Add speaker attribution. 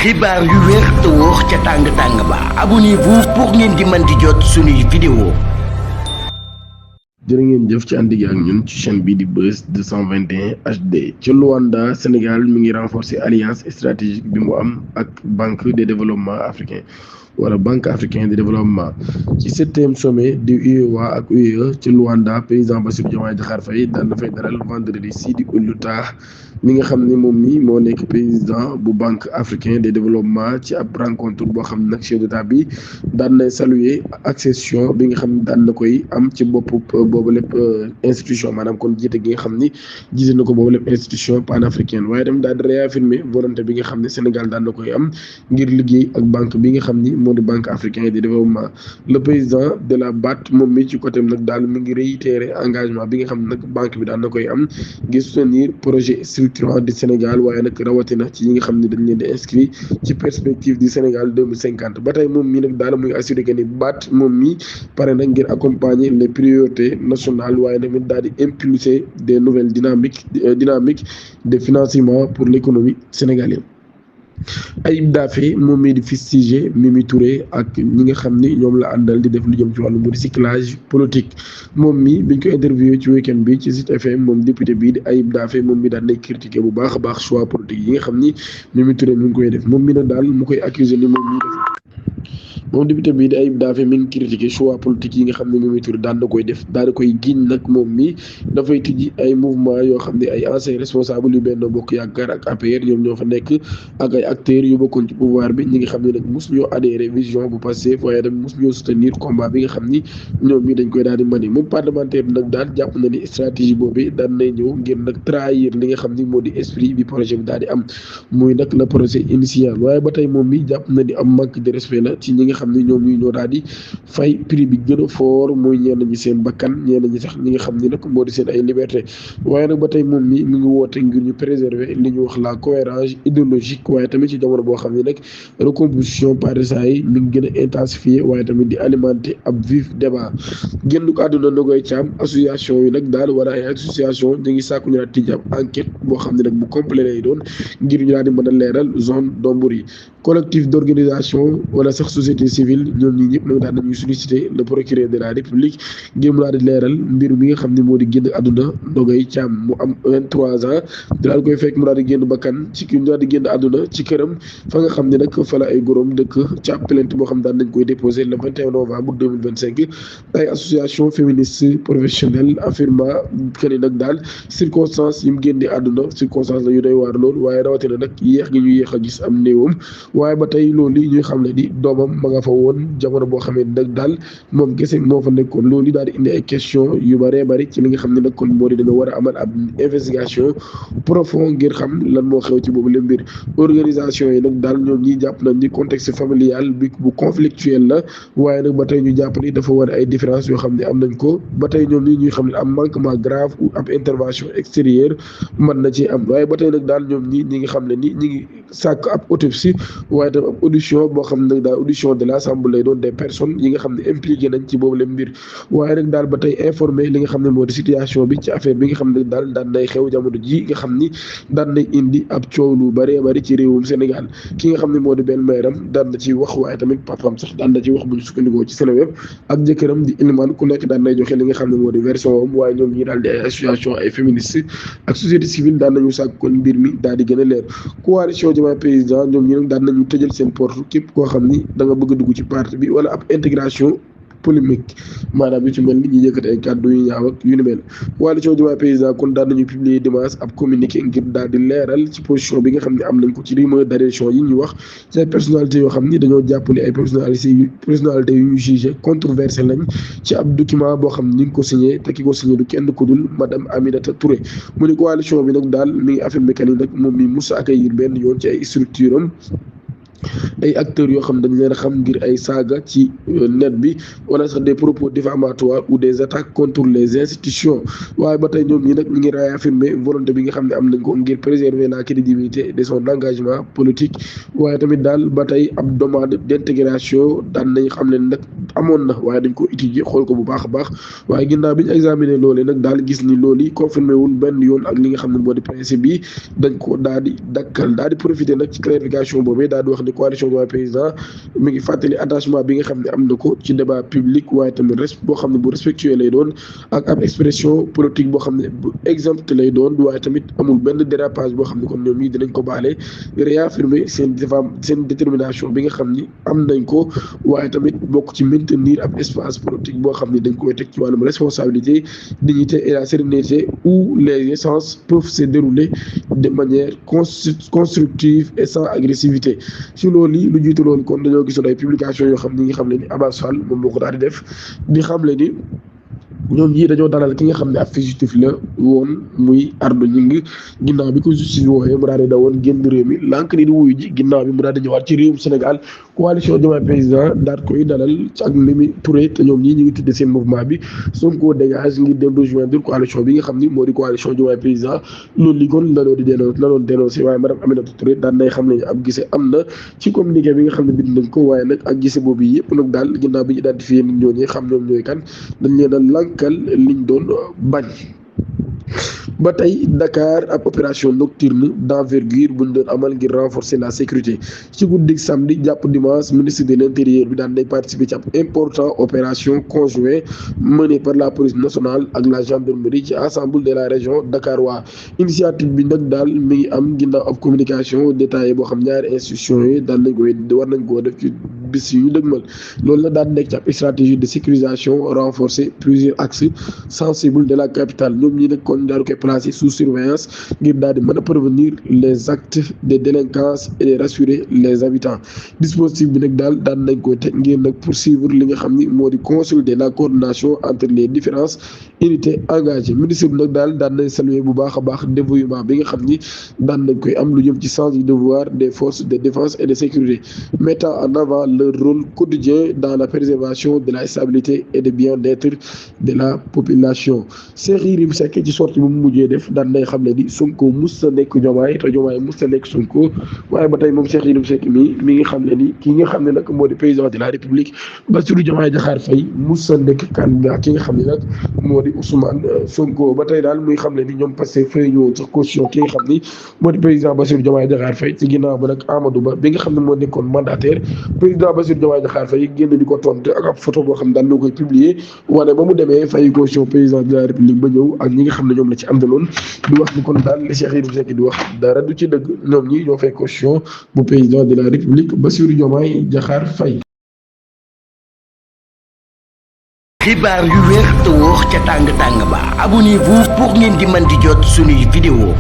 Speaker 1: xibaar yu wér te wóor ca tàng ba abonnez-vous pour ngeen di mën di jot suñuy vidéo.
Speaker 2: jërë ngeen jëf ci ànd gi ak ñun ci chaîne bii di Buzz 221 HD ci Luanda Sénégal mi ngi renforcer alliance stratégique bi mu am ak banque de développement africain wala banque africaine de développement ci 7e sommet du UEMOA ak UE ci Luanda président Bassirou Diomaye Diakhar Faye daan na fay dalal vendredi Sidi Ould Tah mi nga xam ne moom mi moo nekk président bu banque africaine de développement ci ab rencontre boo xam ne nag chef d'état bi daan na saluer accession bi nga xam ne daan na koy am ci bopp boobu lépp institution maanaam kon jiite gi nga xam ni jiite na ko boobu lépp institution panafricaine waaye tamit daal di réaffirmer volonté bi nga xam ne Sénégal daan na koy am ngir liggéey ak banque bi nga xam ni moo di banque africaine de développement. Le président de la BAD moom mi ci côté nag daal mi ngi réitérer engagement bi nga xam ne nag banque bi daan na koy am ngir soutenir projet structurant du Sénégal waaye nag rawatina ci ñi nga xam ne dañ leen di inscrit ci perspective du Sénégal 2050 ba tey moom mii nag daal muy assuré que ni BAD moom mi pare nag ngir accompagner les priorités nationales waaye tamit daal di impulser des nouvelles dynamiques de financement pour l'économie sénégalaise. Ayib Daffé moom mii di fustiger Mimi Touré ak ñi nga xam ni ñoom la àndal di def lu jëm ci wàllu recyclage politique moom mi biñ ko interviewé ci week-end bi ci Zik FM moom député bii di Ayib Daffé moom mi daal day critiquer bu baax a baax choix politique yi nga xam ni Mimi Touré mi ngi koy def moom mi nag daal mu koy accuser ni moom mii def moom député bii di Ayib Daffé mi ngi critiqué choix politique yi nga xam ne Mimi Touré daan na koy def daal di koy giñ nag moom mi dafay tijji ay mouvement yoo xam ne ay anciens responsables yu Benno Bokk Yaakaar ak APR ñoom ñoo fa nekk ak ay acteurs yu bokkoon ci pouvoir bi ñi nga xam ne nag mos ñoo adhéré vision bu Pastef waaye tamit mos ñoo soutenir combat bi nga xam ni ñoom ñi dañ koy daal di mani moom parlementaire bi nag daal jàpp na ni stratégie boobu daan nay ñëw ngir nag trahir li nga xam ni moo di esprit bi projet bi daal di am muy nag le projet initial waaye ba tey moom mi jàpp na ni am manque de respect la ci ñi nga xam ni ñoom ñoo daal di fay prix bi gën a fort mooy ñenn ñi seen bakkan ñenn ñi sax ñi nga xam ni nag moo di seen ay liberté waaye nag ba tey moom mi ngi woote ngir ñu préserver li ñu wax la cohérence idéologique waaye tamit ci jamono boo xam ne nag recomposition partisans yi mi ngi gën a intensifier waaye tamit di alimenter ab vif débat génn ko àdduna Nogoy Thiam association yi nag daal wala ay association ñu ngi sàkku ñu daal tijji ab enquête boo xam ne nag bu complet lay doon ngir ñu daal di mën a leeral zone d'ombre yi collectif d'organisation wala sax société civile ñoom ñi ñëpp nag daal nañuy solliciter le procureur de la république ngir mu daal di leeral mbir mi nga xam ne moo di génn àdduna Nogoy Thiam mu am 23 ans daal koy fekk mu daal di génn bakkan ci ki mu daal di génn àdduna ci këram fa nga xam ne nag fa la ay górom dëkk ci ab plainte boo xam daan nañ koy déposé le 21 novembre 2025 ay association féministe professionnelle affirma que ni nag daal circonstance yi mu génne àdduna circonstance la yu doy waar loolu waaye rawatina nag yéex gi ñu yéex a gis am néewam waaye ba tey loolu ñuy xam ne di doomam ma nga fa woon jamono boo xamee nag daal moom kese moo fa nekkoon loolu daal di indi ay question yu bëree bëri ci li nga xam ne nag kon moo di dañoo war a amal ab investigation profond ngir xam lan moo xew ci boobu le mbir organisation yi nag daal ñoom ñi jàpp nañ ni contexte familial bi bu conflictuel la waaye nag ba tey ñu jàpp ni dafa war ay différence yoo xam ne am nañ ko ba tey ñoom ñi ñuy xam ne am manquement grave ou ab intervention extérieure mën na ci am waaye ba tey nag daal ñoom ñi ngi xam ne ni ñi ngi sàkk ab autopsie waaye tam ab audition boo xam ne nag daal audition de l'Assemblée lay doon des personnes yi nga xam ne impliqué nañ ci boobu le mbir waaye nag daal ba tey informé li nga xam ne moo di situation bi ci affaire bi nga xam ne daal daan nay xew jamono ji nga xam ni daan nay indi ab coow lu bëree bëri ci réewum Sénégal ki nga xam ne moo di benn meeram daan na ci wax waaye tamit papam sax daan na ci wax bu ñu sukkandikoo ci Seneweb ak jëkkëram di Iliman ku nekk daan nay joxe li nga xam ne moo di version am waaye ñoom ñi daal di ay association ay féministes ak société civile daan nañu sàkk kon mbir mi daal di gën a leer coalition Diomaye président ñoom ñi nag daan nañu tëjal seen porte képp koo xam ni da nga bëgg a dugg ci parti bi wala ab intégration polémique maanaam yu ci mel ni ñi yëkkati ay kàddu yu ñaaw ak yu ni mel coalition Diomaye président kon daan nañu publier dimanche ab communiqué ngir daal di leeral ci position bi nga xam ne am nañ ko ci rumeur d'adhésion yi ñu wax ci ay personnalités yoo xam ni dañoo jàpp ni ay personnalités yu ñu jugé controversé lañ ci ab document boo xam ni ñu ngi ko signé te ki ko signé du kenn ku dul madame Aminata Touré mu ni coalition bi nag daal mi ngi affirmé que ni nag moom mi musa accueillir benn yoon ci ay structure am ay acteurs yoo xam dañ leen a xam ngir ay saaga ci net bi wala sax des propos diffamatoires ou des attaques contre les institutions waaye ba tey ñoom ñi nag ñu ngi réaffirmer volonté bi nga xam ne am nañ ko ngir préserver la crédibilité de son engagement politique waaye tamit daal ba tey ab demande d'intégration daan nañ xam ne nag amoon na waaye dañ ko étudier xool ko bu baax a baax waaye ginnaaw bi ñu examiner loolee nag daal gis ni loolu yi confirmé wul benn yoon ak li nga xam ne moo di principe bi dañ ko daal di dakkal daal di profiter nag ci clarification boobee daal di wax ni coalition Diomaye Président mi ngi fàttali attachement bi nga xam ne am na ko ci débat public waaye tamit boo xam ne bu respectueux lay doon ak ab expression politique boo xam ne bu exempte lay doon waaye tamit amul benn dérapage boo xam ne kon ñoom ñii dinañ ko baale réaffirmer seen détermination bi nga xam ni am nañ ko waaye tamit bokk ci maintenir ab espace politique boo xam ne dañ koy teg ci wàllum responsabilité dignité et la sérénité où les essences peuvent se dérouler de manière constructive et sans agressivité si loolu lu jiitu loolu kon dañoo gisoon ay publication yoo xam ni nga xam ne ni Abass Fall moom moo ko daal di def di xam le ni ñoom ñii dañoo dalal ki nga xam ne ab fugitif la woon muy Ardo Gningue ginnaaw bi ko justice wooyee mu daal di dawoon génn réew mi lànk ni di wuyu ji ginnaaw bi mu daal di ñëwaat ci réewum Sénégal coalition Diomaye Président daal koy dalal ci ak Mimi Touré te ñoom ñii ñu ngi tudde seen mouvement bi Sonko dégage ngir dem rejoindre coalition bi nga xam ni moo di coalition Diomaye Président loolu li kon la doon dénoncé waaye madame Aminata Touré daan nay xam ne ab gise am na ci communiqué bi nga xam ne bind nañ ko waaye nag ak gise boobu yëpp nag daal ginnaaw bi ñu identifié nit ñooñu xam ñoom ñooy kan dañ leen a lànkal liñ doon bañ ba tey Dakar ab opération nocturne d'envergure bu ñu doon amal ngir renforcer la sécurité ci guddi samedi jàpp dimanche ministre de l'intérieur bi daan day participer ci ab important opération conjointe menée par la police nationale ak la gendarmerie ci ensemble de la région Dakar waa initiative bi nag daal mi ngi am ginnaaw ab communication détaillée boo xam ñaari institutions yi daan nañ koy war nañ koo def ci bis yu dëgmal loolu la daan nekk ci ab stratégie de sécurisation renforcée plusieurs axes sensibles de la capitale ñoom ñi nag kon daal koy placé sous surveillance ngir daal di mën a prévenir les actes de délinquance et de rassurer les habitants dispositif bi nag daal daan nañ koy teg ngir nag poursuivre li nga xam ni moo di consolider la coordination entre les différentes unités engagées ministre bi nag daal daan nañ saluer bu baax a baax dévouement bi nga xam ni daan nañ koy am lu jëm ci sens du devoir des forces de défense et de sécurité mettant en avant leur rôle quotidien dans la préservation de la stabilité et de bien-être de la population Cheikh Yérim Seck ci sortie bu mu mujjee def daan nay xam ne ni Sonko mus sa nekk Diomaye te Diomaye mus sa nekk Sonko waaye ba tey moom Cheikh Yérim Seck mi ngi xam ne ni ki nga xam ne nag moo di président de la République Bassirou Diomaye Diakhar Faye mus sa nekk candidat ki nga xam ne nag moo di Ousmane Sonko ba tey daal muy xam ne ni ñoom passé fay ñëwoon sax caution ki nga xam ni moo di président Bassirou Diomaye Diakhar Faye ci ginnaaw ba nag Amadou Ba bi nga xam ne moo nekkoon mandataire président Bassirou Diomaye Diakhar Faye génn di ko tontu ak ab photo boo xam ne daal na koy publier wane ba mu demee fay caution président de la République ba ñëw ak ñi nga xam ne ñoom la ci àndaloon di wax ni kon daal li Cheikh Yérim Seck di wax dara du ci dëgg ñoom ñi ñoo fay caution bu président de la République Bassirou Diomaye Diakhar Faye.
Speaker 1: xibaar yu wér te wóor ca tàng tàng ba abonnez-vous pour ngeen di mën di jot suñuy vidéo